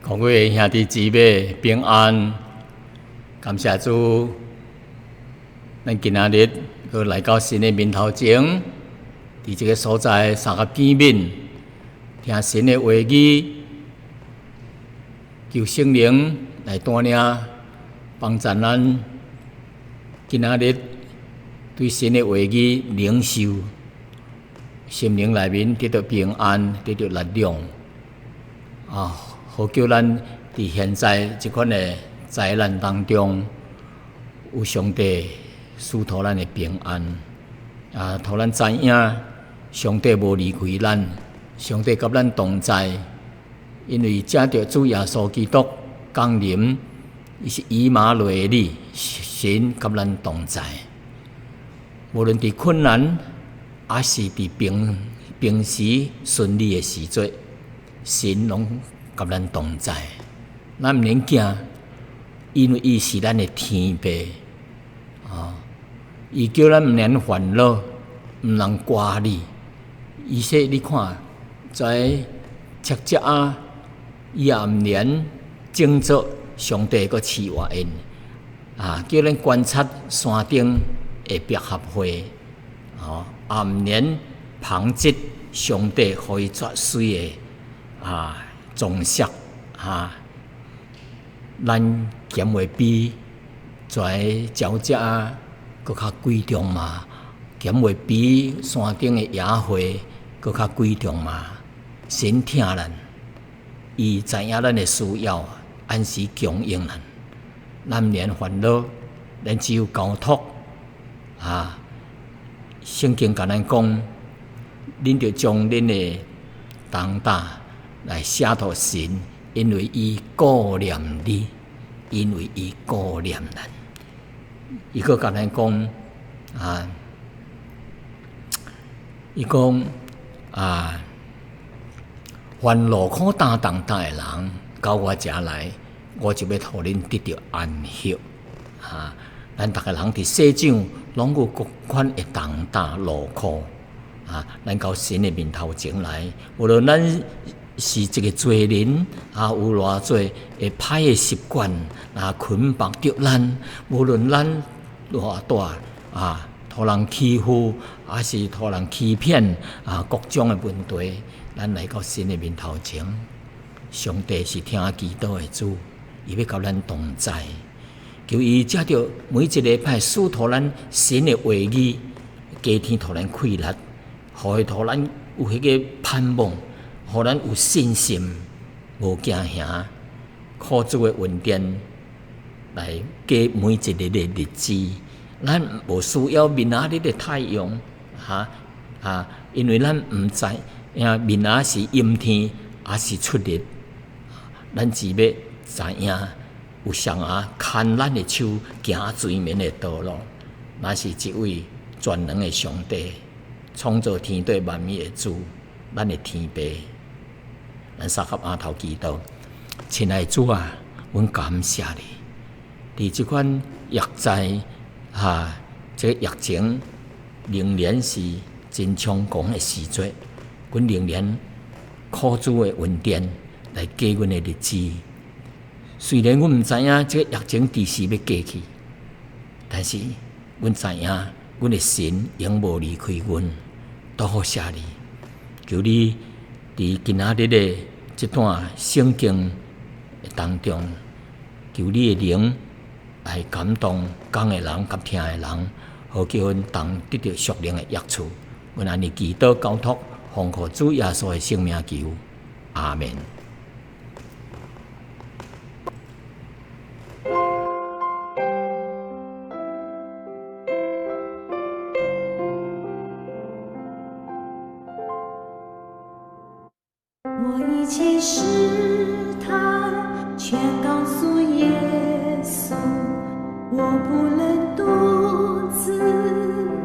各位兄弟姊妹平安，感謝主，咱今仔日閣來到神的面頭前，佇這個所在相佮見面，聽神的話語，求聖靈來帶領幫助咱今仔日對神的話語領受，心靈內面得到平安，得到力量，啊！好叫咱佇現在這款的災難當中，有上帝賜予咱的平安，啊，予咱知影上帝無離開咱，上帝佮咱同在，因為藉著主耶穌基督降臨，伊是以馬內利，神佮咱同在。無論佇困難，抑是佇平平時順利的時陣，神攏佮咱同在，咱毋免驚，因為伊是咱的天父，啊，伊叫咱毋免煩惱，毋通掛慮。伊說：你看，這赤鳥仔，伊也毋免種作上帝閣飼活𪜶，啊，叫咱觀察山頂的百合花，哦，也毋免紡織上帝予伊遮媠的啊。裝飾哈，咱敢會比這鳥隻閣較貴重嗎？敢會比山頂的野花閣較貴重嗎？神疼咱，伊知影咱的需要，按時供應咱，咱毋免煩惱，咱只有交託啊。聖經共咱講，恁著將恁的重擔來卸予神，因為伊顧念你，因為伊顧念咱。伊閣共咱講啊，伊講啊，凡勞苦擔重擔的人，到我遮來，我就欲予恁得著安息。啊，咱逐个人佇世上攏有各款的重擔勞苦啊，咱到神的面頭前來，無論咱是一个罪人啊，有偌濟會歹的習慣啊，捆綁著咱。無論咱偌大啊，予人欺負，抑是予人欺騙啊，各種的問題，咱來到神的面頭前，上帝是聽祈禱的主，伊欲佮咱同在。求伊藉著每一禮拜賜予咱神的話語，加添予咱氣力，予伊予咱有彼个盼望。予咱有信心，無驚嚇，靠主的恩典來過每一日的日子。咱無需要明仔日的太陽，哈啊，因為咱毋知影明仔是陰天抑是出日。咱只欲知影有誰仔牽咱的手行水面的道路，那是一位全能的上帝，創造天地萬物的主，咱的天父。咱相佮畚頭祈禱，親愛的主啊，阮感謝你。佇這款疫災哈，這個疫情仍然是真猖狂的時陣，阮仍然靠主的恩典來過阮的日子。雖然阮毋知影這個疫情佇時欲過去，但是阮知影阮的神永無離開阮，多謝你，求你佇今仔日的這段聖經當中，求你的靈來感動講的人佮聽的人，好叫阮同得著屬靈的益處。阮按呢祈禱交託，奉靠主耶穌的聖名求，阿門。我一切試探全告訴耶穌，我不能獨自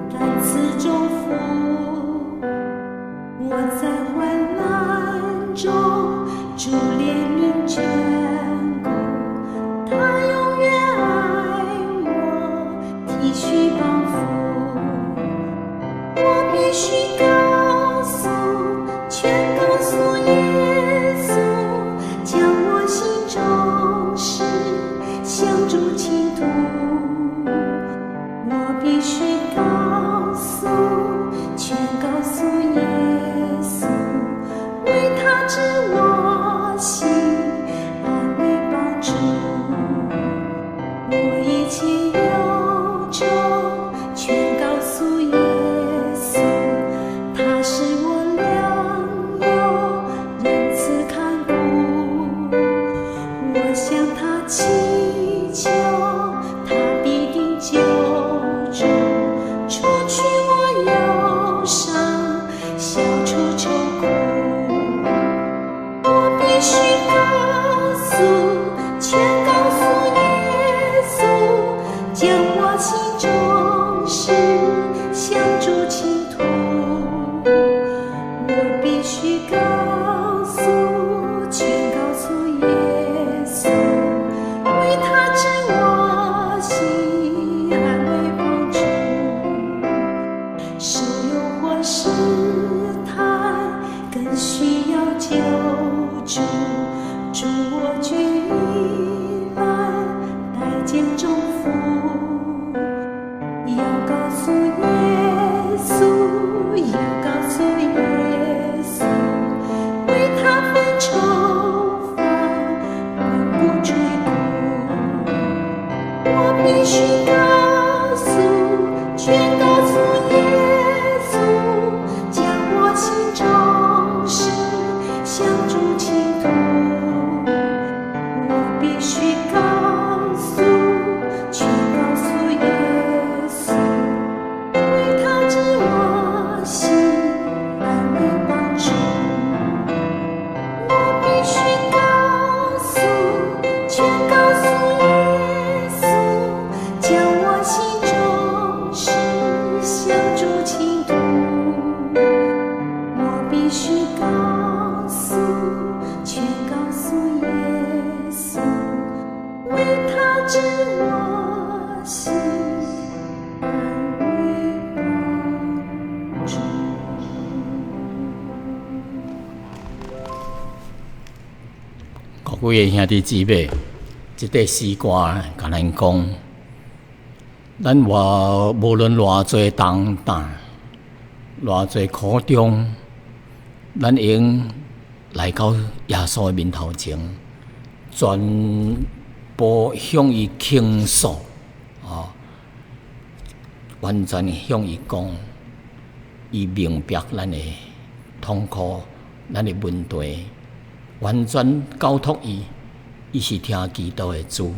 擔此重負。我在患難中，主憐憫眷顧，他永遠愛我，體恤幫扶。我必須告訴，全告訴耶穌，將我心。向他祈求，他必定救助，除去我憂傷，消除愁苦。我必須告訴，全告訴耶穌，將我心中事向主傾吐。我必須告訴，全告訴耶穌，為他知我心，安慰幫助。受誘惑試探，更需要救主。主我決意來，帶肩重負，要告訴耶穌，要告訴耶穌，為他分愁煩，萬不垂顧。我必須告訴，全告訴耶穌，將我心中事向主傾吐。我必須告訴，全告訴耶穌，為他知我心，安慰幫助。我必須告訴，全告訴耶穌，將我心中事向主傾吐。我必須告訴，全告訴耶穌，為他知我心，安慰幫助。各位兄弟姊妹，這塊詩歌共咱講，咱偌無論偌濟重擔，偌濟苦衷，咱應來到耶穌的面頭前，全部向伊傾訴，哦，完全向伊講，伊明白咱的痛苦，咱的問題，完全交託伊，伊是聽祈禱的主，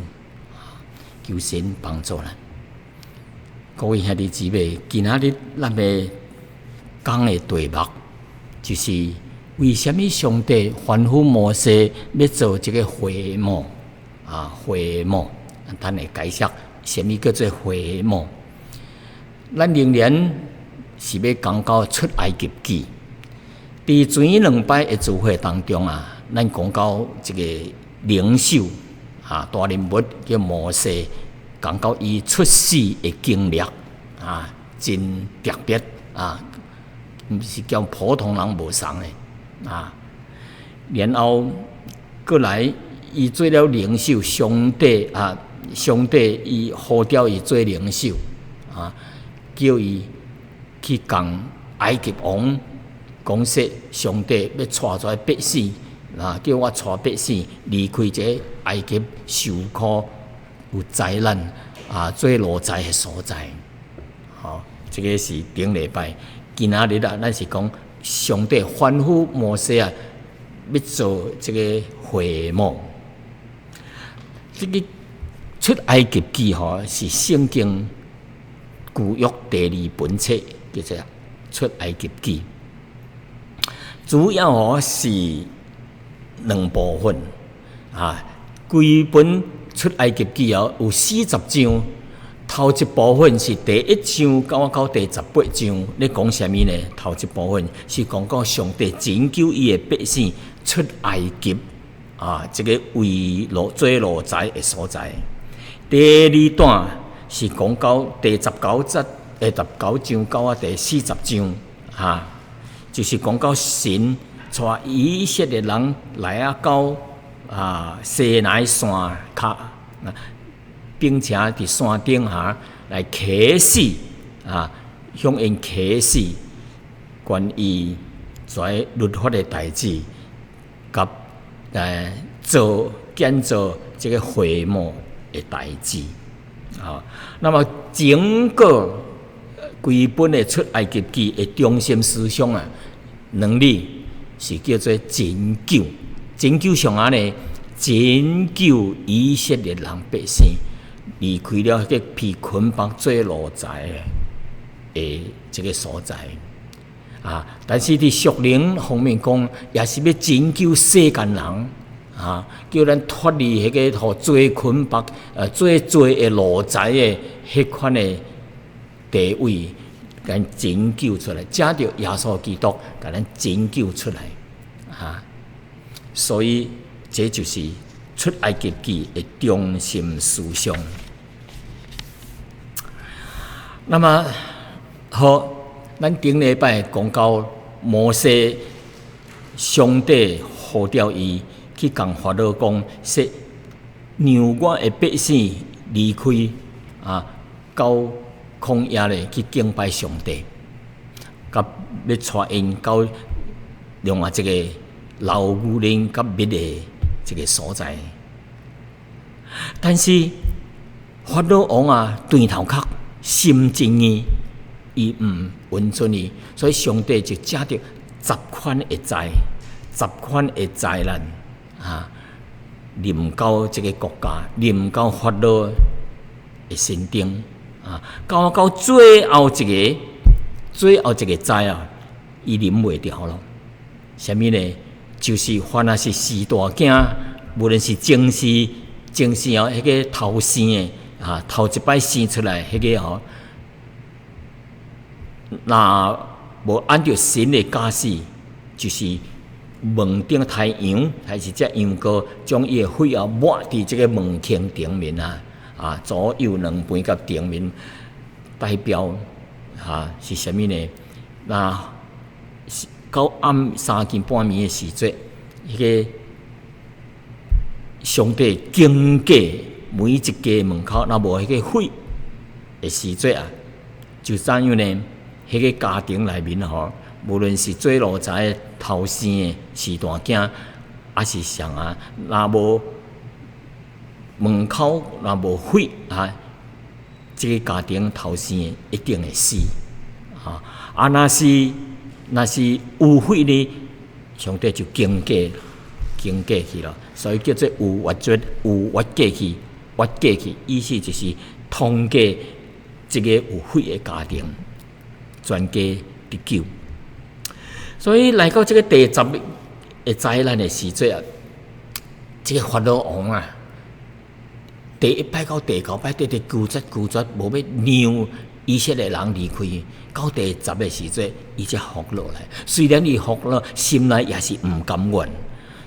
求神幫助咱。各位兄弟姊妹，今仔日咱欲講的題目，就是為啥物上帝吩咐摩西欲做這個會幕啊？會幕，咱會解釋啥物叫做會幕。咱仍然是欲講到出埃及記。佇前兩擺的聚會當中啊，咱講到這個領袖啊，大人物叫摩西，講到伊出世的經歷啊，真特別啊，毋是叫普通人無仝的啊。然後閣來，伊做了領袖，上帝啊，上帝伊呼召伊做領袖啊，叫伊去共埃及王講說，上帝欲帶這百姓啊，叫我帶百姓離開這个埃及受苦有災難啊，做奴才的所在。吼，這个是頂禮拜。今仔日啊，咱是講上帝吩咐摩西啊，欲做這个會幕。這个出埃及記吼，是聖經舊約第二本冊，叫做出埃及記。主要吼是兩部分啊，規本出埃及記哦有40章，頭一部分是第一章到第18章，咧講啥物呢？頭一部分是講到上帝拯救伊的百姓出埃及啊，這個為奴做奴才的所在。第二段是講到第19節、19章到第40章，哈，就是講到神帶以色列人來啊到啊西奈山跤，並且佇山頂下來啟示啊，向𪜶啟示關於這律法的代誌，佮做建造這个會幕的代誌啊。那麼整個規本的出埃及記的中心思想啊，兩字是叫做拯救。拯救啥呢？拯救以色列人百姓離開了彼個被捆綁做奴才的這個所在啊！但是佇屬靈方面講，也是欲拯救世間人啊，叫咱脫離彼個予罪捆綁、做罪的奴才的彼款的地位，共拯救出來，藉著耶穌基督共咱拯救出來啊！所以這就是出埃及記的中心思想。那麼好，咱頂禮拜講到摩西，上帝呼召伊去共法老講，說讓我的百姓離開啊，到曠野咧去敬拜上帝，佮欲帶𪜶到另外一個流牛奶佮蜜的這個所在。但是法老王啊，轉頭殼，心真硬，伊毋允准伊，所以上帝就藉著十款的災，十款的災難啊，臨到這個國家，臨到法老的身頂啊，到最後一個，最後一個災啊，伊忍袂牢囉。啥物呢？就是凡若是生大囝，無論是前世、前世哦，彼個頭生的啊，頭一擺生出來，彼個吼，若無按著神的教示，就是門頂刣羊，還是隻羊羔，將伊的血啊抹佇這個門框頂面啊，啊左右兩邊佮頂面，代表啊是啥物呢？若是到暗三更半暝的時陣，彼個上帝經過每一家門口，若無彼個血的時陣啊，就怎樣呢？彼個家庭內面吼，無論是做奴才的頭生的序大囝，抑是啥啊，若無門口若無血啊，這個家庭頭生的一定會死啊！啊，若是有血呢，上帝就經過去了，所以叫做逾越節，逾越過去，越過去，意思就是通過這個有血的家庭，全家得救。所以來到這個第十個災難的時陣啊，這個法老王啊，第一擺到第九擺，直直拒絕拒絕，無欲讓以色列人離開。到第十個時陣，伊才服落來。雖然伊服落，心內也是毋甘願。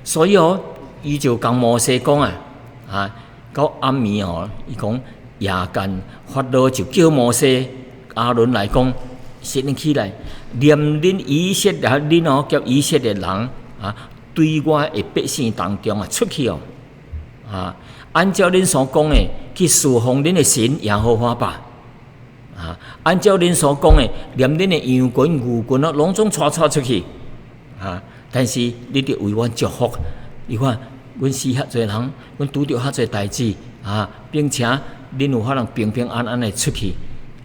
所以哦，伊就共摩西講啊，啊，到暗暝哦，伊講夜間法老就叫摩西、亞倫來講，說恁起來，連恁以色列恁哦，叫以色列人啊，對我的百姓當中啊出去哦，啊，按照恁所講的去侍奉恁的神耶和華吧。啊，按照恁所講的，連恁的羊群、牛群啊，攏總帶出去。啊，但是你著為阮祝福，你看，阮死遐濟人，阮拄著遐濟代誌啊，並且恁有法通平平安安的出去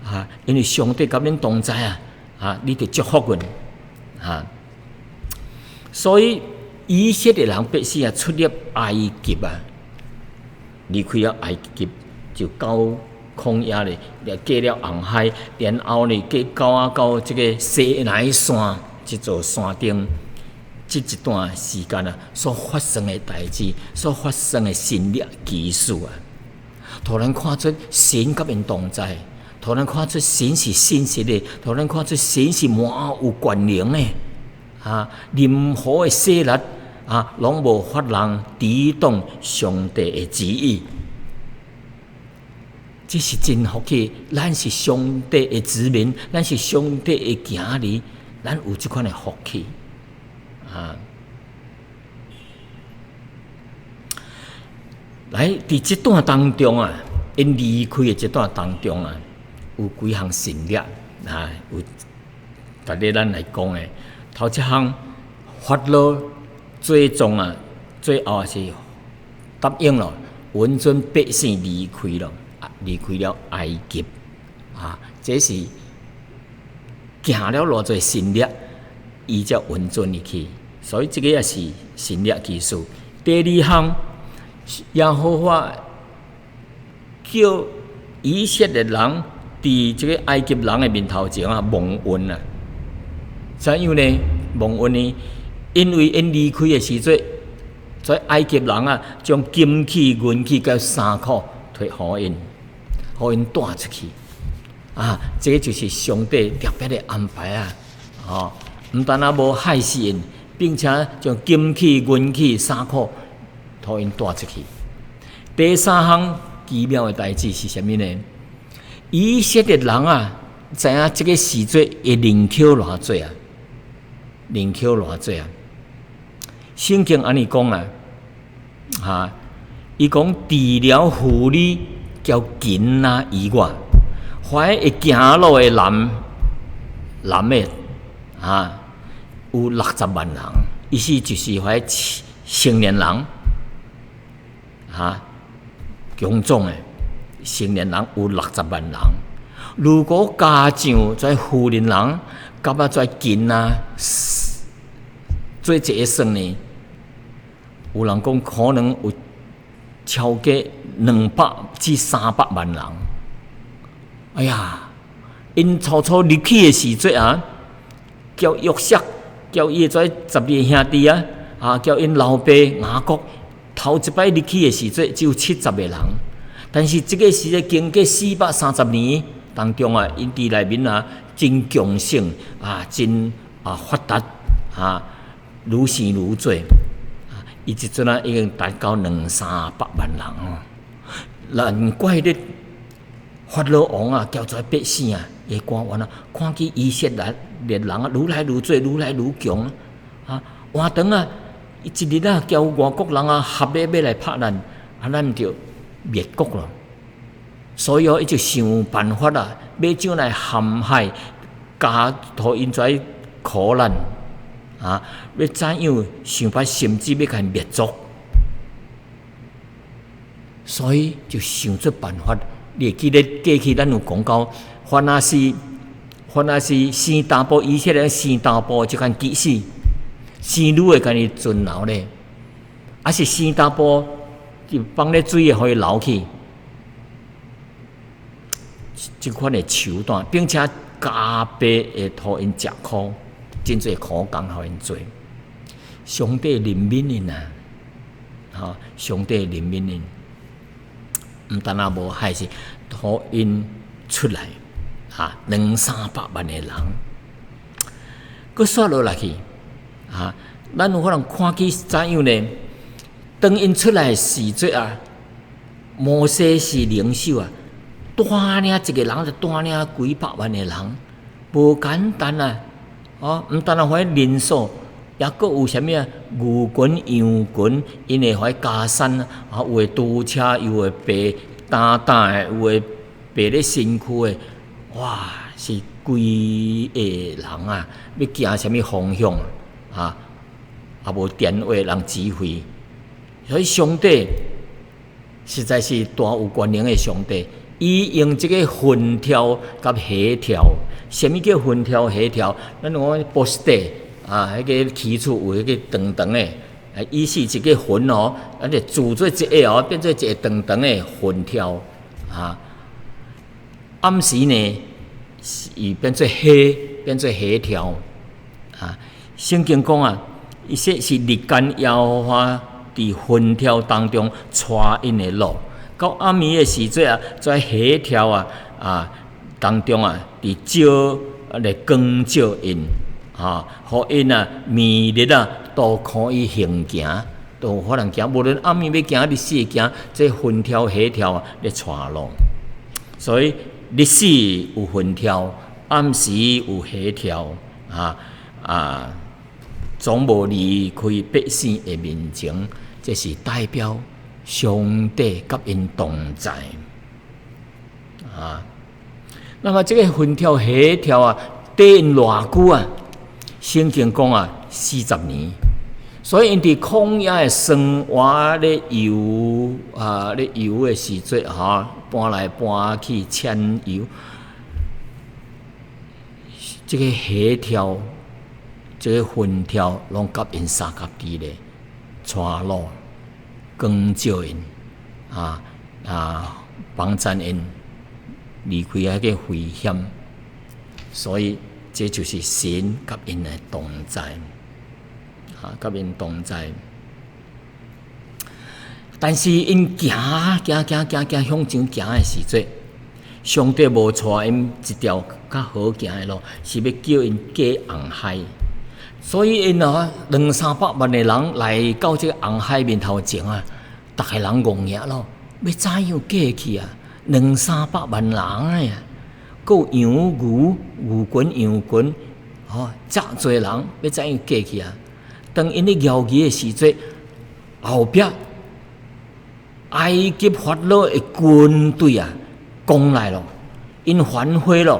啊，因為上帝佮恁同在啊，啊，你著祝福阮啊。所以以色列人百姓啊，出入埃及啊，離開了埃及，就到曠野咧，過了紅海，然後呢，過到這個西奈山這座山頂，這一段時間啊，所發生的代誌，所發生的神蹟奇事啊，予咱看出神佮𪜶同在，予咱看出神是信實的，予咱看出神是滿有權能的，啊，任何的勢力啊，攏無法通抵擋上帝的旨意。這是真福氣，咱是上帝的子民，咱是上帝的囝兒，咱有這款的福氣啊！來，佇這段當中啊，𪜶離開的這段當中啊，有幾項神蹟啊，有逐日咱來講的。頭一項，法老最終啊，最後是答應了，允准百姓離開了。離開了埃及，啊，這是行了偌濟神蹟，伊才允准伊去，所以這個也是神蹟奇事。第二項，耶和華叫以色列人佇這个埃及人的面頭前啊蒙恩啊，怎樣呢？蒙恩呢？因為𪜶離開的時陣，這埃及人啊，將金器、銀器佮衫褲提予𪜶，予𪜶帶出去。啊，這个就是上帝特別的安排啊！哦，毋單單無害死𪜶，並且將金器、銀器、衫褲予𪜶帶出去。第三項奇妙的代誌是啥物呢？以色列人啊，知影這个時節的人口偌濟啊？人口偌濟啊？聖經按呢講啊，哈，伊講除了婦女佮囡仔以外，凡會行路的男男的啊，有60萬人，意思就是凡成年人，哈，強壯的成年人有六十萬人。如果加上這婦人人，佮啊這囡仔做一个算呢，有人講可能有超過200至300萬人。哎呀，𪜶初初入去的時陣啊，叫約瑟，叫伊的這12個兄弟啊，啊，叫𪜶老爸雅各，頭一擺入去的時陣只有70個人，但是這个時陣經過430年當中啊，𪜶佇內面啊，真強盛啊，真啊發達啊，愈生愈濟，啊，伊這陣啊已經達到兩三百萬人哦，難怪咧。法老王啊，叫這百姓啊，的官員啊，看見以色列人啊，愈來愈濟，愈來愈強啊，換轉啊，伊一日啊，叫外國人啊，合咧欲來拍咱，啊，咱就滅國咯。所以哦，伊就想辦法啊，欲將來陷害，加予𪜶這苦難啊，欲怎樣想辦法，甚至欲共𪜶滅族。所以就想出辦法。你會記得過去咱有講到，凡若是生查埔，以色列生查埔這款其實生女的共伊存留咧，抑是生查埔就放咧水的，予伊流去，這款的手段，並且加倍會予𪜶食苦，真濟苦工予𪜶做。上帝憐憫𪜶啊，吼！上帝憐憫𪜶。毋單單無害死，予𪜶出來，啊，兩三百萬的人，閣煞落來去，啊，咱有可能看見怎樣呢？當𪜶出來時陣啊，摩西是領袖啊，帶領一個人就帶領幾百萬的人，無簡單啊！哦，毋單單看人數，抑閣有啥物啊？牛群、羊群，𪜶會加山啊，有的拄車，有的爬擔擔的，有的爬咧身軀的，哇！是規个人啊，欲行啥物方向啊？也無電話人指揮，所以上帝實在是大有權能的上帝，伊用這個雲柱佮火柱，啥物叫雲柱火柱？咱講 poste 啊，彼个起厝有彼个長長的，啊，伊是一个雲哦，啊，就組做一个哦，變做一个長長的雲柱啊。暗時呢，是變做火，變做火柱啊。聖經講啊，伊說是日間耶和華佇雲柱當中帶𪜶的路，到暗暝的時陣啊，在火柱啊啊當中啊，佇照來光照𪜶，啊，予𪜶啊暝日啊都可以行行，都有可能行。無論暗暝欲行，日時會行，這雲柱火柱啊咧帶路。所以日時有雲柱，暗時有火柱，啊啊，總無離開百姓的面前，這是代表上帝佮𪜶同在。啊，那麼這个雲柱火柱啊，綴𪜶偌久啊？聖經講啊，40年。所以𪜶佇曠野的生活咧遊啊咧遊的時陣，哈，搬來搬去遷遊，這个火柱、這个雲柱，攏佮𪜶相佮佇咧帶路，光照𪜶啊啊，幫贊𪜶離開彼個危險，所以這就是神佮𪜶的同在，啊，佮𪜶同在。但是𪜶行行行行行向前行的時陣，上帝無帶𪜶一條較好行的路，是欲叫𪜶過紅海。所以𪜶啊，兩三百萬的人來到這個紅海面頭前啊，逐个人戇額咯，欲怎樣過去啊？兩三百萬人啊，閣有羊牛、牛群、羊群，吼，遮濟人欲怎樣過去啊？當𪜶咧搖旗的時陣，後壁埃及法老的軍隊啊，攻來咯，𪜶反悔咯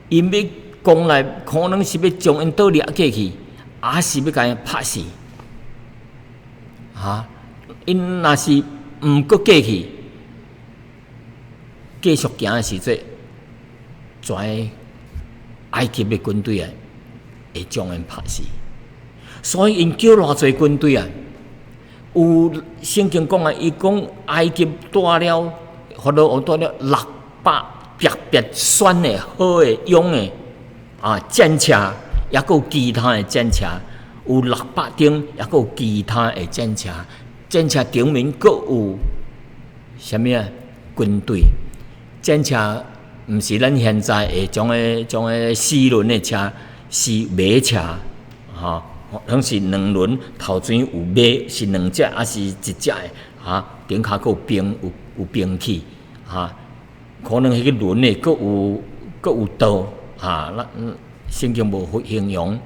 ，𪜶欲攻來，可能是欲將𪜶倒掠過去，抑是欲共𪜶拍死。哈，𪜶若是毋閣過去，繼續行的時陣，全埃及的軍隊啊，會將𪜶拍死。所以𪜶叫偌濟軍隊啊？有聖經講啊，伊講埃及帶了法老王帶了600特別選的好的勇的啊戰車，抑閣有其他的戰車，有600頂，抑閣有其他的戰車，戰車頂面閣有啥物啊？軍隊戰車毋是咱現在的種个四輪的車，是馬車，吼。攏是兩輪，頭前有馬，是兩隻抑是一隻的？哈，頂跤閣有兵，有兵器，哈，可能彼個輪的閣有刀，哈，咱聖經無形容，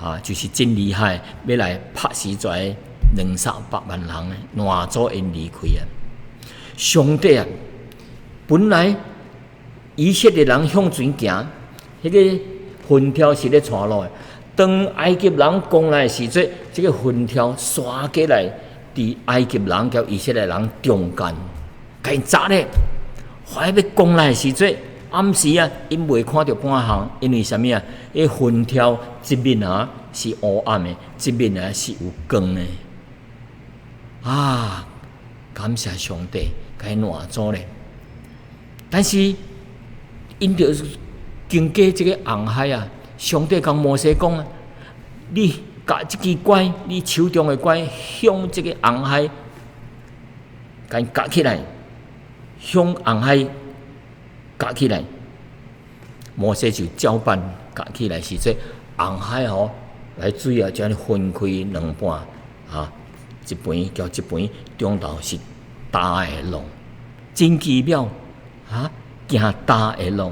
啊，就是真厲害，欲來拍死這兩三百萬人，攔阻𪜶離開啊！上帝啊，本來以色列人向前行，彼個雲柱是咧帶路的。當埃及人攻來的時陣，這個雲柱刷過來，佇埃及人佮以色列人中間，共𪜶閘咧。還欲攻來的時陣，暗時啊，𪜶袂看著半項，因為啥物啊？彼雲柱一面啊是烏暗的，一面啊是有光的。啊，感謝上帝，共𪜶攔阻咧。但是，𪜶著經過這個紅海啊。上帝共摩西講啊：你共這支拐，你手中的拐向這個紅海，共𪜶夾起來，向紅海夾起來。摩西就照辦夾起來時陣，紅海吼來水啊，將分開兩半，啊，一邊交一邊，中頭是焦的路，真奇妙啊！行焦的路。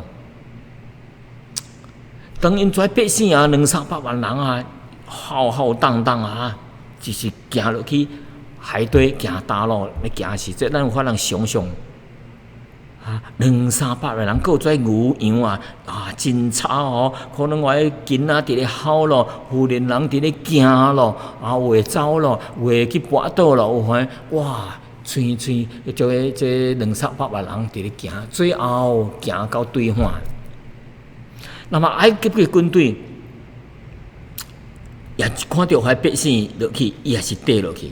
當𪜶遮百姓啊，兩三百萬人啊，浩浩蕩蕩啊，就是行落去海底行焦路，欲行時陣，咱有法通想象啊，兩三百萬人，閣有遮牛羊啊，啊，真吵哦！可能我的囡仔佇咧吼咯，婦人人佇咧驚咯，啊，有的走咯，有的去跋倒咯，有反哇，催催，這兩三百萬人佇咧行，最後行到對岸。那麼埃及的軍隊也看著彼百姓落去，伊也是綴落去。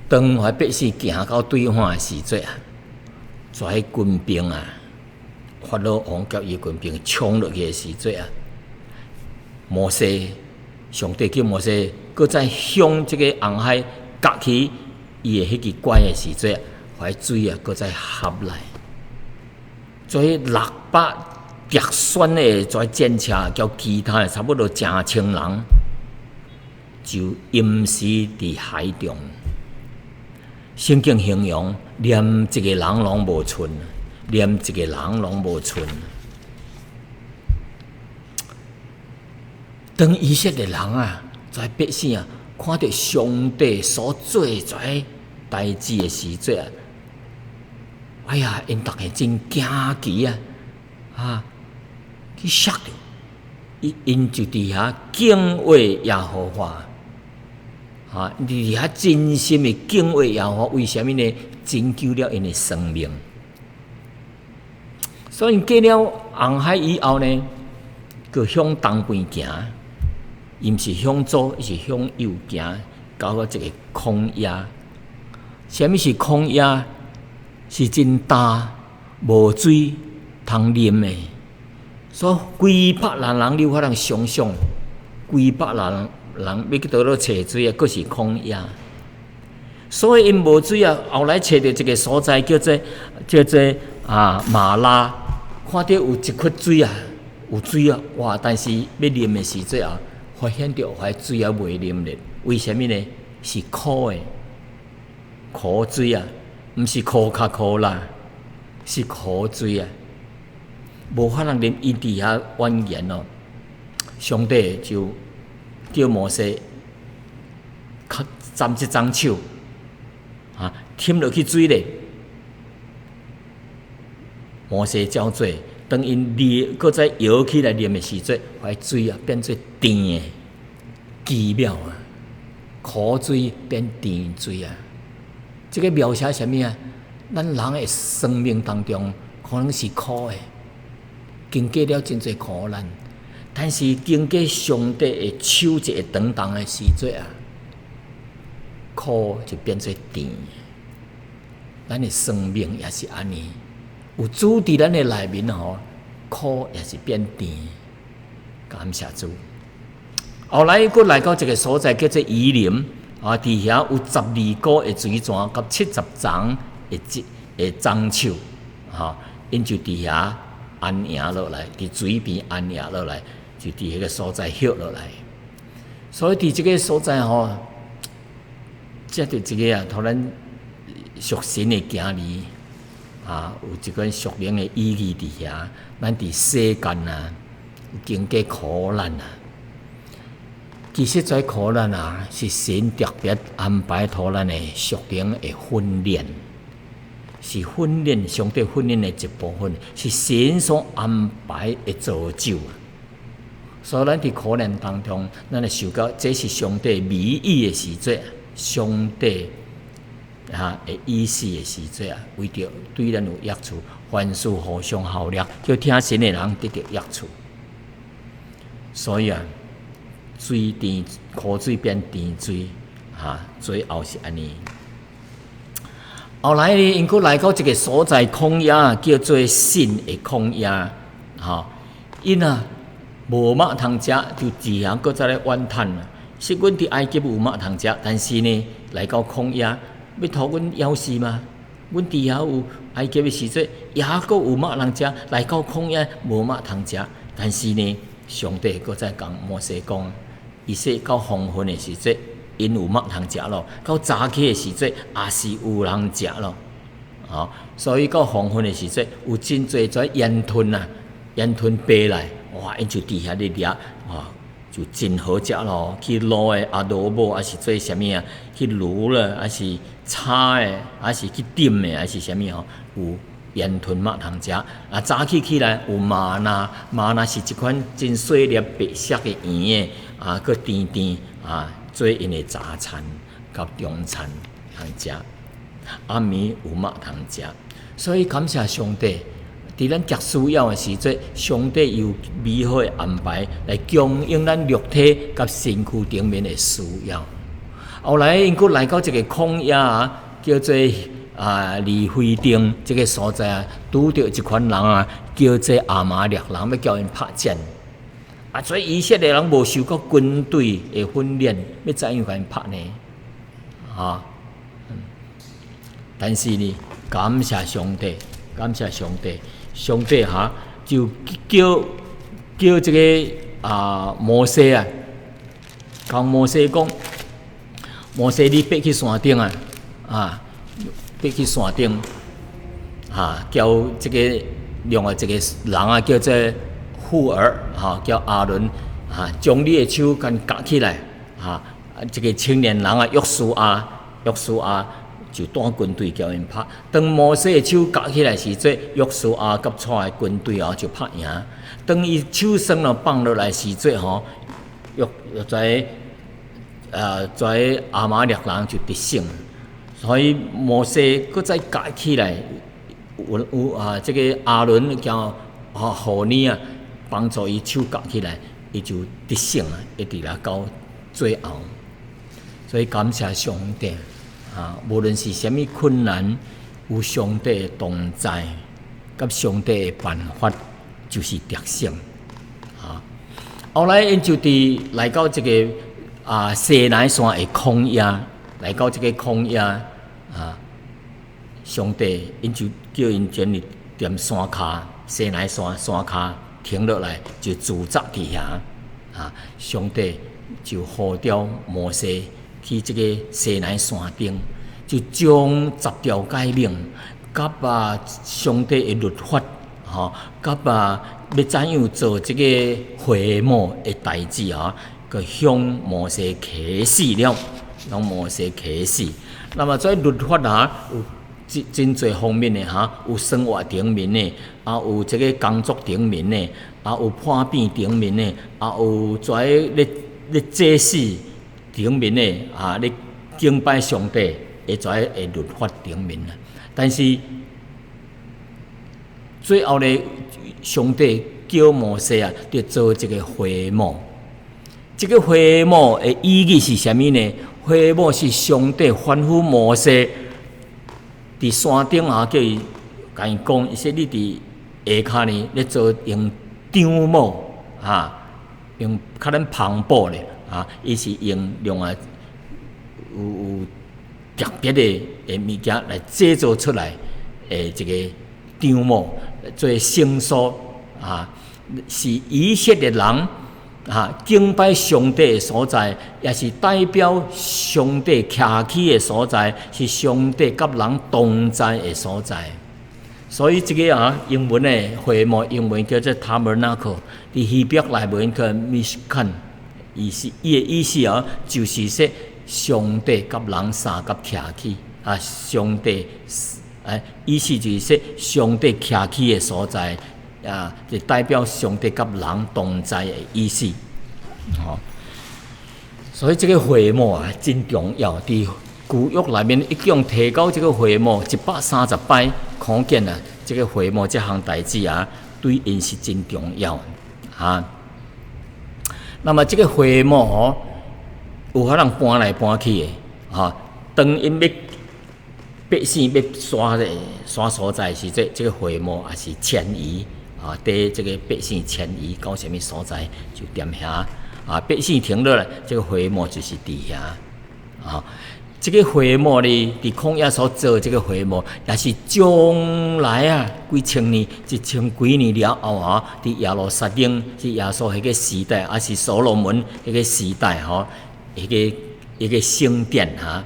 當彼百姓行到對岸的時陣啊，遮軍兵啊，法老王佮伊軍兵衝落去的時陣啊，摩西，上帝叫摩西，閣再向這個紅海夾起伊的彼支拐的時陣，彼水啊，閣再合來，所以600特選的遮戰車，佮其他的差不多成千人，就淹死佇海中。聖經形容，連一個人攏無賰，連一個人攏無賰。當以色列人啊，遮百姓啊，看著上帝所做遮代誌的時陣啊，哎呀，𪜶逐家真驚奇啊！啊，去嚇著，伊𪜶就佇遐敬畏耶和華，啊，佇遐真心的敬畏耶和華，為啥物呢？拯救了𪜶的生命。所以過了紅海以後呢，閣向東邊行，伊毋是向左，伊是向右行，到了一個曠野。啥物是曠野？是真焦，無水通啉的。所以幾百萬人，你有法通想象，幾百萬人欲去佗落揣水啊，閣是曠野。所以𪜶無水啊，後來揣著一個所在叫做瑪拉，看著有一窟水啊，有水啊，哇！但是欲啉的時陣啊，發現著彼水啊袂啉咧，為啥物呢？是苦的，苦水啊，毋是可卡可啦，是苦水啊，無法通啉。伊佇遐怨言哦，上帝就叫摩西，較斬一張手，啊，添落去水咧。摩西照做，當𪜶啉，閣再搖起來啉的時陣，彼水啊變做甜的，奇妙啊！苦水變甜水啊！這個描寫啥物啊？咱人的生命當中可能是苦的，經過了真濟苦難，但是經過上帝的手一个轉動的時陣啊，苦就變做甜。咱的生命也是按呢，有主佇咱的內面吼，苦也是變甜。感謝主。後來閣來到一個所在叫做以琳，啊，佇遐有12股的水泉，佮70叢的樟樹，吼，𪜶就佇遐安營落來，佇水邊安營落來，就佇彼個所在歇落來。所以佇這個所在吼，遮著一個啊，予咱屬神的行兒啊，有一款屬靈的意義佇遐。咱佇世間啊，有經過苦難啊。其實這苦難啊，是神特別安排予咱的屬靈的訓練，是訓練上帝訓練的一部分，是神所安排的造就。所以咱佇苦難當中，咱會受到這是上帝美意的時陣，上帝啊的意思的時陣啊，為著對咱有益處，凡事互相效力，叫疼神的人得著益處。所以啊，水甜苦水變甜水，哈，最後是按呢。後來呢，𪜶閣來到一個所在曠野，叫做信的曠野，吼，𪜶啊無肉通食，就佇遐閣再來怨嘆啦。是阮佇埃及有肉通食，但是呢，來到曠野，欲予阮枵死嗎？阮佇遐有埃及的時陣，猶閣有肉通食，來到曠野無肉通食，但是呢，上帝閣再共摩西講。伊說到黃昏的時陣，𪜶有肉通食咯；到早起的時陣，也是有通食咯。吼，所以到黃昏的時陣，有真濟這煙吞啊，煙吞飛來，哇！𪜶就佇遐咧掠，哇，就真好食咯。去滷的啊，蘿蔔，還是做啥物啊？去滷了，還是炒的，還是去點的，還是啥物吼？有煙吞肉通食。啊，早起起來有嗎哪，嗎哪是一款真細粒白色的圓的。啊，閣甜甜啊，做𪜶的早餐佮中餐通食，暗暝有肉通食，所以感謝上帝，佇咱極需要的時陣，上帝有美好的安排來供應咱肉體佮身軀頂面的需要。後來𪜶閣來到一個曠野啊，叫做啊利非訂這個所在啊，拄著一款人啊，叫做亞瑪力人，欲共𪜶拍戰。啊！所以以色列人無受過軍隊的訓練，欲怎樣共𪜶拍呢？啊！但是呢，感謝上帝，感謝上帝，上帝哈就叫這個啊摩西啊，共摩西講，摩西你爬去山頂啊，啊，爬去山頂，啊，叫這個另外一個人啊，叫做戶珥，哈，叫亞倫，啊，將你的手共舉起來，哈，這個青年人啊，約書亞，約書亞就帶軍隊共𪜶拍。當摩西的手舉起來時陣，約書亞佮帶的軍隊哦就拍贏。當伊手鬆了放落來時陣吼，約在在亞瑪力人就得勝。所以摩西閣再舉起來，有有啊，這個亞倫叫啊戶珥啊。幫助伊手舉起來，伊就得勝啊！一直來到最後，所以感謝上帝啊，無論是啥物困難，有上帝的同在，佮上帝的辦法，就是得勝。啊，後來𪜶就佇來到這个西奈山的曠野，來到這个曠野啊，上帝𪜶就叫𪜶前去踮山跤，西奈山山跤停落來，就駐紮佇遐。啊，上帝就呼召摩西去這个西奈山頂，就將十條誡命，佮上帝的律法，吼，佮欲怎樣做這个會幕的代誌啊，閣向摩西啟示了，向摩西啟示。那麼這律法啊，有真真濟方面的哈，有生活頂面的，啊有這个工作頂面的，啊有破病頂面的，啊有跩咧咧祭司頂面的，啊咧敬拜上帝的跩的律法頂面啊。但是最後咧，上帝叫摩西啊，著做這个會幕。這个會幕的意義是啥物呢？會幕是上帝吩咐摩西佇山頂啊，叫伊共伊講，伊說你佇下跤呢，咧做用帳幕啊，用較咱帆布咧啊，伊是用另外有有特別的的物件來製造出來的一个帳幕，做聖所啊，是以色列人啊敬拜上帝的所在，也是代表上帝徛起的所在，是上帝佮人同在的所在。所以這个啊，英文的會幕，英文叫做 Tabernacle，佇希伯來文叫 Mishkan，意思伊的意思啊，就是說上帝佮人相佮徛起啊，上帝哎，意思就是說上帝徛起的所在啊，就代表上帝佮人同在的意思。吼，所以這个會幕啊，真重要。佇舊約內面一共提到這个會幕130擺，可見啊，這个會幕這項代誌啊，對𪜶是真重要啊。那麼這个會幕吼，有可能搬來搬去的，吼，當𪜶欲百姓欲徙的徙所在時，這這个會幕也是遷移啊，綴這个百姓遷移到啥物所在就踮遐啊，百姓停落來，這个會幕就是佇遐啊。這个會幕呢，佇曠野所做這个會幕，也是將來啊，幾千年、一千幾年了後啊，佇耶路撒冷是耶穌彼个時代，抑是所羅門彼个時代吼，彼个彼个聖殿哈，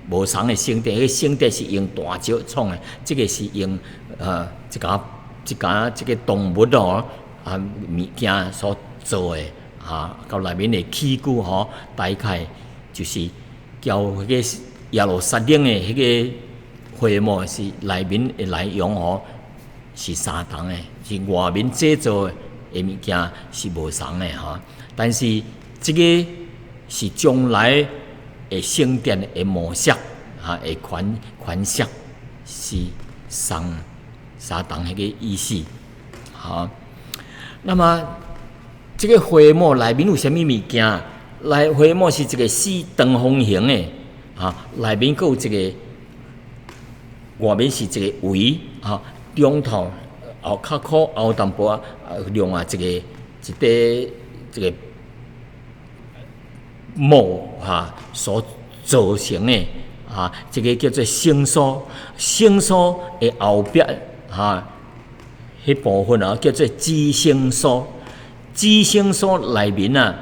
無仝的聖殿，彼个聖殿是用大石創的，這个是用一家一家這个動物哦啊物件所做的啊，佮內面的器具吼，大概就是交彼个耶路撒冷的彼个會幕是內面的內容吼，是相同的，是外面製造的物件是無仝的吼。但是這个是將來的聖殿的模式啊，的款款式是相相同彼个意思。好，那麼這个會幕內面有啥物物件？內會幕是一个四長方形的，啊，內面閣有一个，外面是一个圍，啊，中頭後較靠後淡薄仔，另外一个一塊這个幕哈所造成的，啊，這个叫做聖所，聖所的後壁哈，彼部分啊叫做至聖所，至聖所內面啊，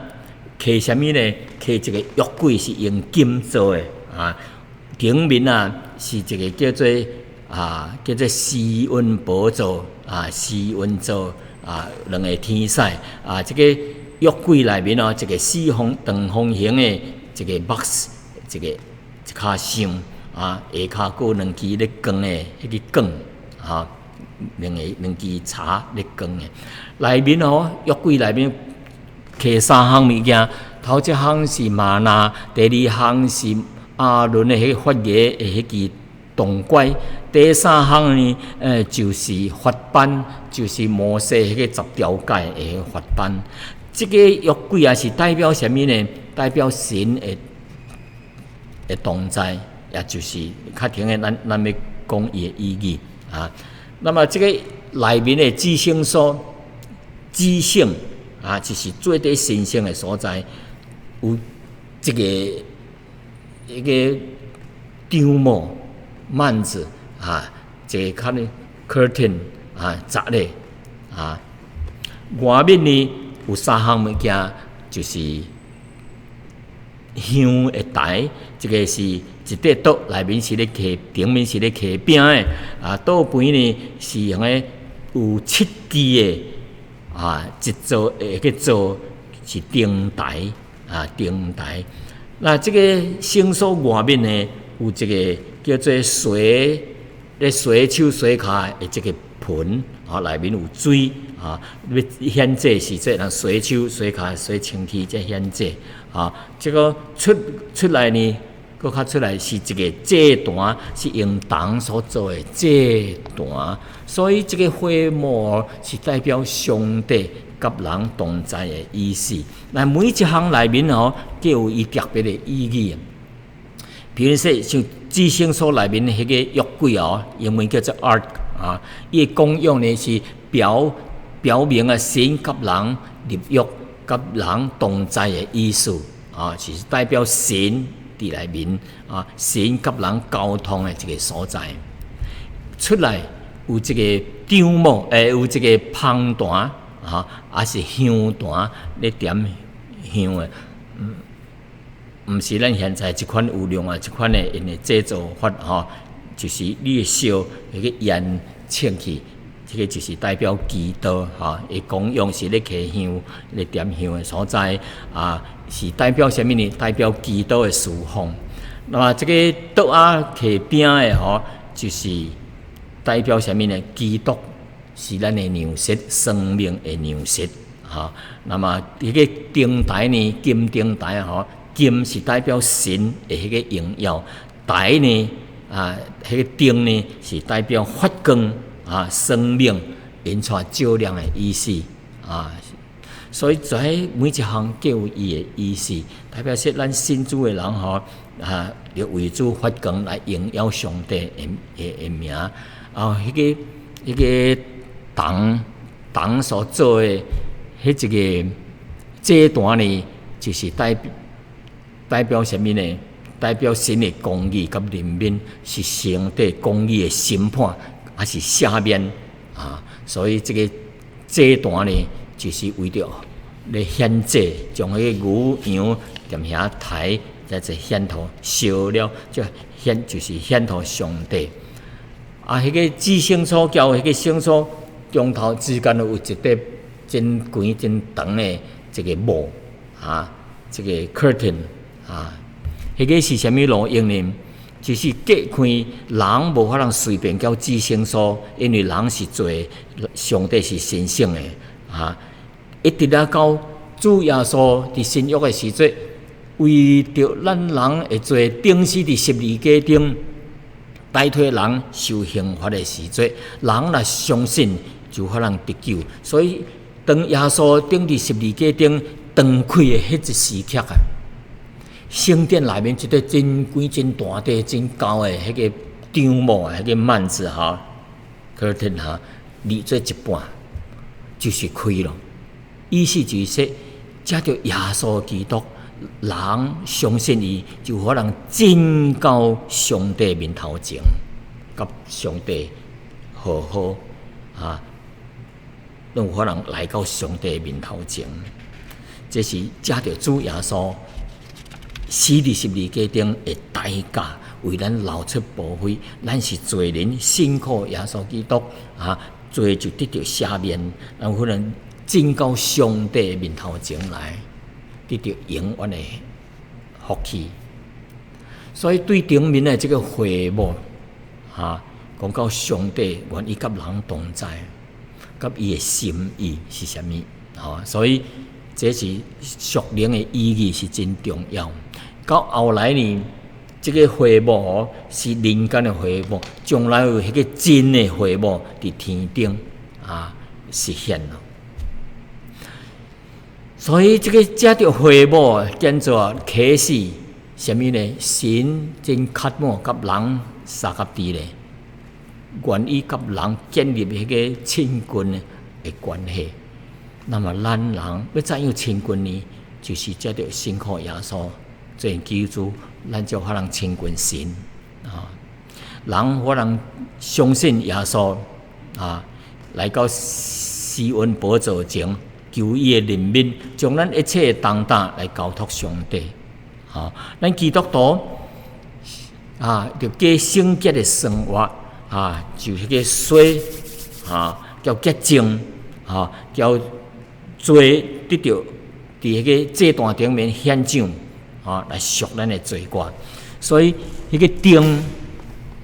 揢啥物呢？揢一个約櫃是用金做的啊，頂面啊是一个叫做啊叫做施恩寶座啊，施恩座啊，兩个天使啊，這个約櫃內面哦，一个四方長方形的一个 box，一个一跤箱啊，下跤閣有兩支咧光的彼个管啊，兩个兩支叉咧光的，內面哦，約櫃內面摕三項物件，頭一項是嗎哪，第二項是亞倫的彼个發芽的彼支銅拐，第三項呢，就是法版，就是摩西彼个十條誡的法版。這个約櫃啊，是代表啥物呢？代表神的的同在也就是較停的咱欲講伊的意義啊。那麼這個內面的至聖所，至聖啊，就是最底神聖的所在，有這個一個帳幕幔子啊，這個較呢 curtain 啊，閘咧啊，外面呢有三項物件，就是香的台，這個是一塊桌，內面是咧刻，頂面是咧刻餅的，啊，倒邊呢是用個有七支的啊，一座會去做是燈台啊，燈台。那這個聖所外面呢，有一個叫做洗咧洗手洗跤的這個盆啊，內面有水啊，欲獻祭時陣，人洗手洗跤洗清氣才獻祭啊。這個出來呢，閣較出來是一個祭壇，是用銅所做的祭壇，所以這個會幕是代表上帝佮人同在的意思。那每一項內面哦，皆有伊特別的意義。比如說，像至聖所內面彼個約櫃哦，英文叫做 Ark 啊，伊的功用呢是表明啊神佮人立約、佮人同在的意思啊，是代表神佇內面啊，神佮人溝通的一個所在。出來有這個帳幕，有這個香壇啊，抑是香壇咧點香的。毋是咱現在這款有另外這款的𪜶的製造法吼，就是你的燒彼個煙衝去，這個就是代表基督吼，伊功用是咧刻香、咧點香的所在啊，是代表啥物呢？代表基督的事奉。那麼這個桌仔刻餅的吼，就是代表啥物呢？基督是咱的糧食，生命的糧食吼。那麼彼個燈台呢？金燈台吼。金是代表神的彼個榮耀，台呢啊，彼個燈呢是代表發光啊，生命引出照亮的意思啊。所以在每一項皆有伊的意思，代表說咱信主的人吼啊，著為主發光來榮耀上帝的名。啊，彼個銅所做的彼一個祭壇呢，就是代表啥物呢？代表神的公義佮憐憫，是上帝公義的審判，抑是赦免啊？所以這個祭壇呢，就是為著咧獻祭，將彼個牛羊踮遐刣，再者獻予燒了，就獻就是獻予上帝。啊，彼個至聖所佮彼個聖所中頭之間有一塊真懸真長的這個幕啊，這個 curtain。啊，彼個是啥物路用呢？就是隔開人無法通隨便到至聖所，因為人是罪，上帝是神聖的啊。一直啊到主耶穌佇新約的時陣，為著咱人的罪，釘死佇十字架頂，代替人受刑罰的時陣，人若相信就有法通得救。所以當耶穌釘佇十字架頂斷氣的彼一時刻啊，聖殿內面一塊真懸真大塊真厚的彼個帳幕啊，彼個幔子吼，curtain 吼，裂做一半，就是開咯。意思就是說，藉著耶穌基督，人相信伊，就有可能進到上帝面頭前，佮上帝和好啊，攏有可能來到上帝面頭前。這是藉著主耶穌死佇十字架頂的代價，為咱流出寶血，咱是罪人，信靠耶穌基督啊，罪就得著赦免，咱有可能進到上帝面頭前來，得著永遠的福氣。所以對頂面的這個會幕，啊，講到上帝願意佮人同在，佮伊的心意是啥物？吼，所以這是屬靈的意義是真重要。到後來呢，這個會幕哦是人間的會幕，將來有彼個真的會幕佇天頂啊實現咯。所以這個藉著會幕建造啟示，啥物呢？神真渴慕佮人相佮佇咧，願意佮人建立彼個親近的關係。那麼咱人欲怎樣親近呢？就是藉著信靠耶穌做救主，咱就可能親近神啊。人可能相信耶穌啊，來到施恩寶座前，求伊的憐憫，將咱一切的重擔來交託上帝。啊，咱基督徒啊，著過聖潔的生活啊，就彼個洗啊，叫潔淨啊，叫罪得著佇彼個祭壇頂面獻上啊，來贖咱的罪過。所以彼個燈，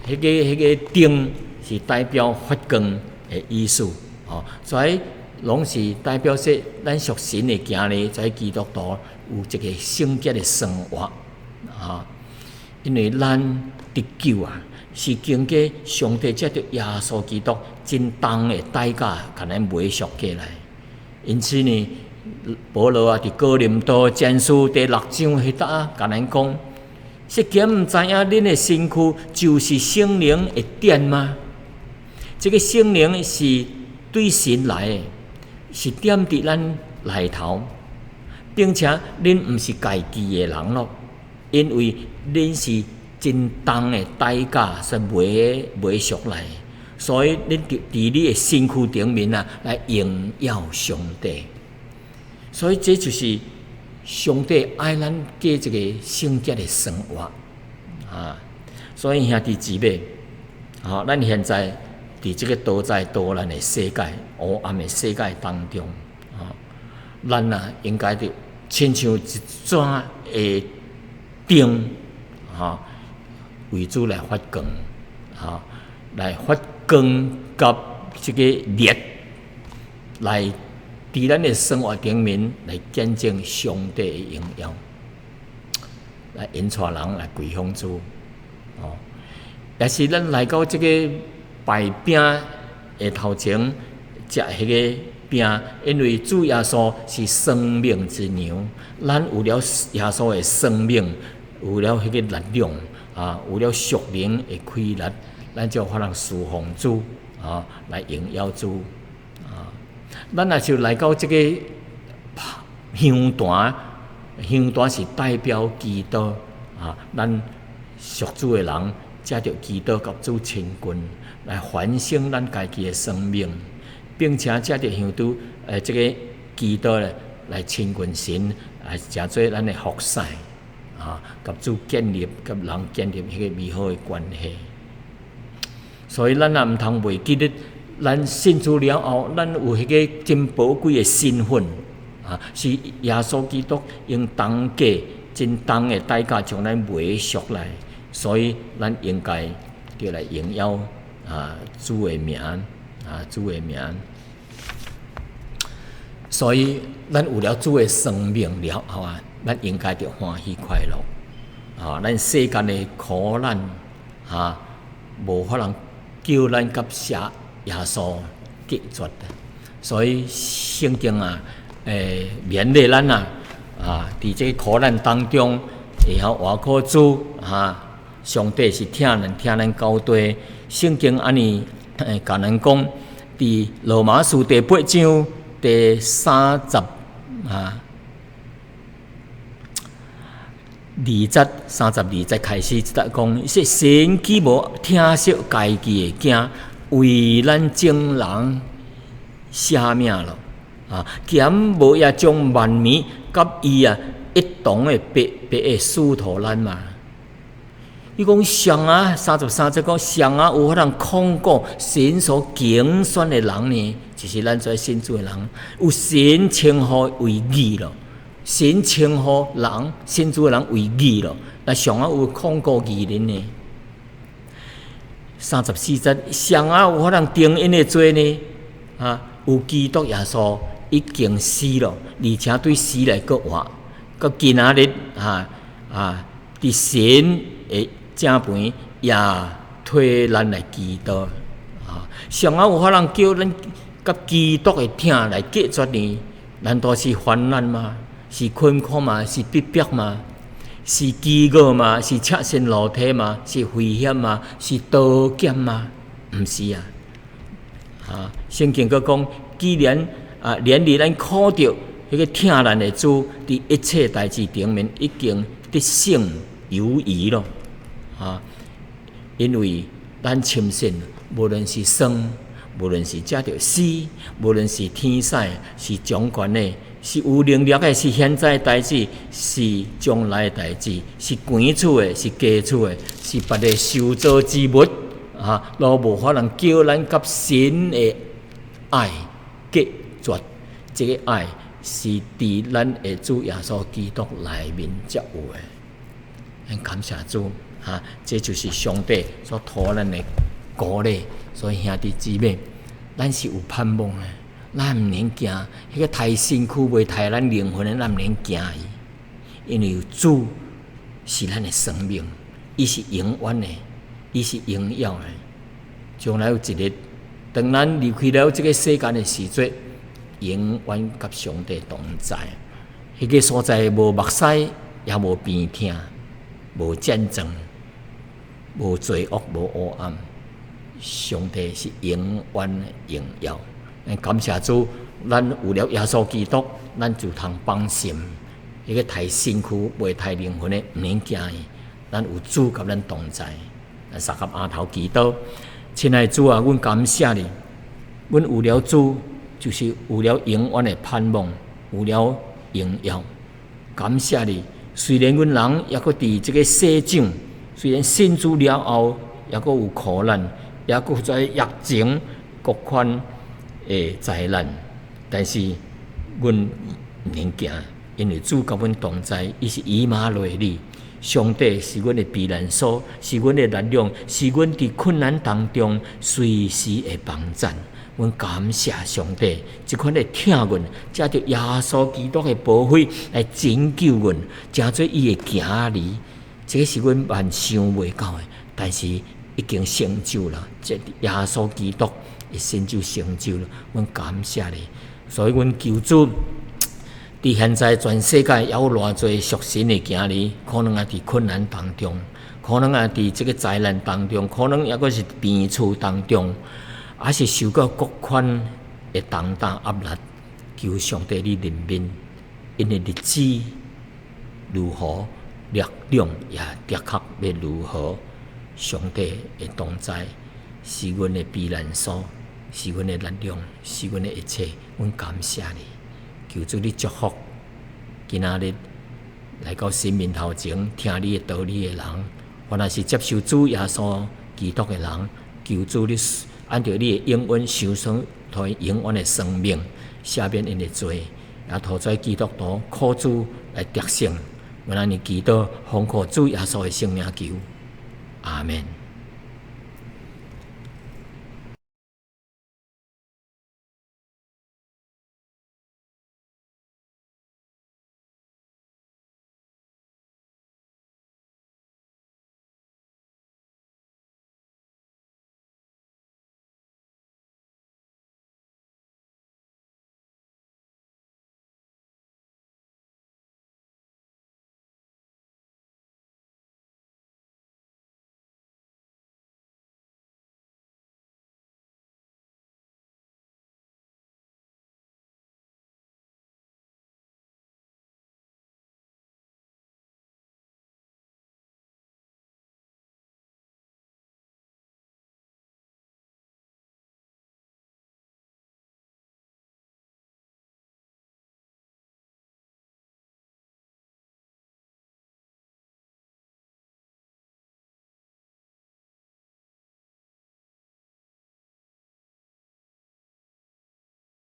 彼個燈是代表發光的意思，哦，所以攏是代表說，咱屬神的囝兒，在基督徒有一個聖潔的生活，啊，因為咱得救啊，是經過上帝藉著耶穌基督真重的代價，共咱買贖過來。因此呢，保羅啊，佇哥林多前書第六章彼搭共咱講：說敢毋知影恁的身軀就是聖靈的殿嗎？這個聖靈是對神來的，是踮佇咱內頭，並且恁毋是家己的人囉，因為恁是真重的代價所買贖來的，所以恁佇你的身軀頂面啊，來榮耀上帝。所以這就是上帝愛咱過一個聖潔的生活啊！所以兄弟姊妹，啊，咱現在佇這個多災多難的世界、黑暗的世界當中，啊，咱啊應該著親像一盞的燈，啊，為主來發光，啊，來發光佮這個熱，來佇咱的生活頂面來見證上帝的榮耀，來引帶人來歸向主，哦，也是咱來到這個擺餅的頭前食彼個餅，因為主耶穌是生命之糧，咱有了耶穌的生命，有了彼個力量啊，有了屬靈的氣力，咱就可能侍奉主啊，來榮耀主啊。咱若是來到這個香壇，香壇是代表基督啊，咱屬主的人藉著基督佮主親近，來反省咱家己的生命，並且藉著香燭，這個基督咧來親近神，來成做咱的服侍啊，佮主建立、佮人建立彼個美好的關係。所以咱也毋通袂記得，咱信主了後，咱有彼個真寶貴的身份啊，是耶穌基督用重價、真重的代價將咱買贖來，所以咱應該著來榮耀啊主的名啊主的名。所以咱有了主的生命了後啊，咱應該著歡喜快樂啊！咱世間的苦難啊，無法能叫咱佮耶穌隔絕，所以聖經啊，勉勵咱啊，啊，佇這個苦難當中，會曉倚靠主啊，上帝是疼咱，疼咱到底。聖經按呢，共咱講，佇羅馬書第八章第三十啊二節，32節開始，就講，說神既無疼惜家己的囝，為咱眾人捨命咯，啊，敢無也將萬物佮伊啊一同的白白的賜予咱嗎？伊講誰啊，33節講誰啊，有法通控告神所揀選的人呢？就是咱這信主的人，有神稱呼為義咯，神稱呼人信主的人為義咯，那誰啊有控告義人呢？34節，誰啊有法通定𪜶的罪呢？啊，有基督耶穌已經死咯，而且對死來閣活，閣今仔日啊啊，佇神的正邊也替咱來祈禱啊！誰啊有法通叫咱佮基督的疼來隔絕呢？難道是患難嗎？是困苦嗎？是逼迫嗎？是飢餓嗎？是赤身露體嗎？是危險嗎？是刀劍嗎？毋是啊！啊，聖經閣講，既然啊，連連咱靠著彼個疼咱的主，佇一切代誌頂面已經得勝有餘咯。啊，因為咱深信，無論是生，無論是藉著死，無論是天使，是掌權的，是有能力的，是現在代誌，是將來代誌，是懸處的，是低處的，是別个受造之物，啊，攏無法能叫咱佮神的愛隔絕。這个愛是佇咱的主耶穌基督內面才有的。咱感謝主，哈，這就是上帝所予咱的鼓勵。所以兄弟姊妹，咱是有盼望的，咱毋免驚。彼個刣身軀袂刣咱靈魂的，咱毋免驚伊，因為主是咱的生命，伊是永遠的，伊是榮耀的。將來有一日，當咱離開了這个世間的時陣，永遠佮上帝同在。彼個所在無目屎，也無病痛，無戰爭，無罪惡，無黑暗。上帝是永遠的榮耀。感謝主，咱有了耶穌基督，咱就通放心。彼個刣身軀袂刣靈魂的，毋免驚伊。咱有主佮咱同在。咱相佮犒頭祈禱，親愛的主啊，阮感謝你。阮有了主，就是有了永遠的盼望，有了榮耀。感謝你。雖然阮人猶閣佇這个世上，雖然信主了後，猶閣有苦難，猶閣在疫情各款的災難，但是阮毋免驚，因為主佮阮同在，伊是以馬內利，上帝是阮的避難所，是阮的力量，是阮佇困難當中隨時的幫贊。阮感謝上帝，這款的疼阮，藉著耶穌基督的寶血來拯救阮，成做伊的囝兒，這是阮萬想袂到的，但是已經成就了。這耶穌基督一生就成就了，阮感謝你。所以阮求主，佇現在全世界猶有偌濟屬神的囝兒，可能也佇困難當中，可能也佇這个災難當中，可能猶閣是病厝當中，抑是受到各款的重擔壓力，求上帝你憐憫，𪜶的日子如何，力量也的確欲如何。上帝的同在是阮的避難所，是阮的力量，是阮的一切。阮感謝你，求主你祝福今仔日來到神面頭前聽你的道理的人，或若是接受主耶穌基督的人，求主你按著你的應允，賞賜予永遠的生命，赦免𪜶的罪，也予做基督徒靠主來得勝。阮按呢祈禱，奉靠主耶穌的聖名求，阿們。